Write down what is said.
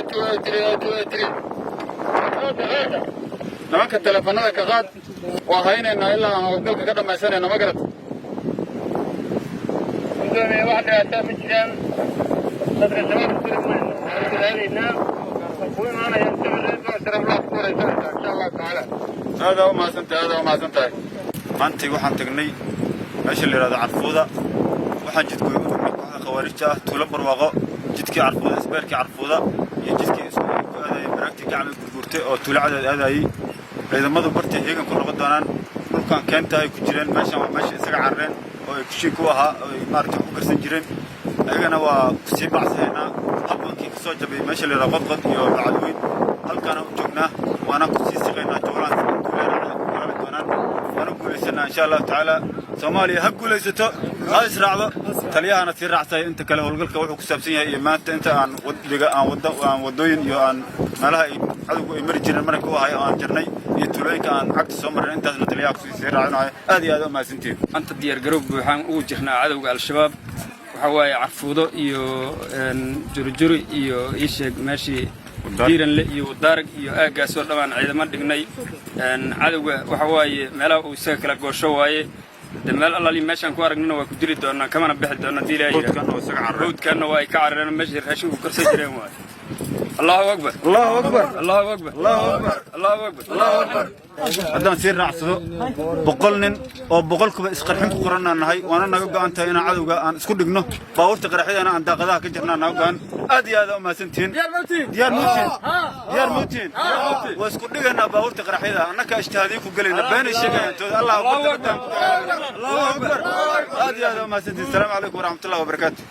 2 3 2 3. Nimanka teleefanada ka qaad. Waa haynaynaa ilaa aan howlgalka ka dhammaysanayno, ma garat? Gudoomiye, wax dhibaataa ma jiraan. Dadka Shabaab ku mayno, waxaan dadaalaynaa ku imaanayaan si Sharaflaad ku waraysanaysaa, insha Allahu tacaala. Aadaa u mahadsantahay, aadaa u mahadsan tahay. Maantay waxaan tagnay meesha la yidhahdo Carfuuda. Waxaan jidkooy u dhignay kooxda Khawaarijta ah, Tuulo Barwaaqo, jidkii Carfuuda, isbeerkii Carfuuda iyo jidkii isku ku aadayay baraagtii Gacmay Gurguurtay oo Tuulo Cadaad aadayay. Ciidamadu bartay heegan ku noqon doonaan. Dhulkan keenta ay ku jireen, meeshan waa meesha isaga carareen oo ay kushiin ku ahaa oo ay maaragtay ku karsan jireen. Ayagana waa sii bacsahaynaa. Habbankii ka soo jabay meesha la yidhahdo Qodqod iyo Bacadweyn halkaana u joognaa, waana ku sii siqaynaa. Jawlaan tuuleena ku raabi doonaan, waana guulaysanaa, insha Allahu tacaala. Soomaaliya ha guulaysato, ha israacdo. Taliyahana sii raacsaya inta kale howlgalka wuxuu ku saabsan yahay iyo maanta inta aan wadiga aan wada aan wadooyin iyo aan meelaha ay cadowgu ay mari jireen maranka u ahay oo aan jarnay iyo tuulooyinka aan cagta soo marnay, intaasna taliyaha kusii sii raacinayo. Aad iyo aad u mahadsantihiin. Maanta diyaargarow buuxaan ugu jirnaa cadowga Al-Shabaab. Waxaa waaye Carfuudo iyo Jurujuri iyo iisheeg meeshii Diiranle iyo Wadaarag iyo aaggaasoo dhammaan ciidamo dhignay. Cadowga waxa waaye meelaha uu isaga kala goosho waaye. De meel allaali meeshaan ku aragnana waa ku dili doonaa, kamana bixi doona hadii Ilaahay yidhaahdo. Hawdkanna waa ay ka carareen, meeshii raashinku karsan jireen waaye. Allahu akbar! Allahu akbar! Allahu akbar! Allahu akbar! Allahu akbar! Allahu akbar! Haddaan sii raacsado, 100 nin oo boqolkuba isqarxin ku qorannaan nahay, waana naga go'an tahay inaan cadowga aan isku dhigno. Baabuurta qaraxyadana aan daaqadaha ka jirnaa naga go'an. Aad iyo aad u mahadsantihiin. Diyaar muutiin? Diyaar muutiin? Waa isku dhigaynaa baabuurta qaraxyada, annaka ijtihaadiyo ku gelayna. Beenay sheegayaan tooda. Allahu akbar! Allahu akbar! Aad iyo aad u mahadsantihiin. Asalaamu calaykum waraxmatullahi wabarakaatu.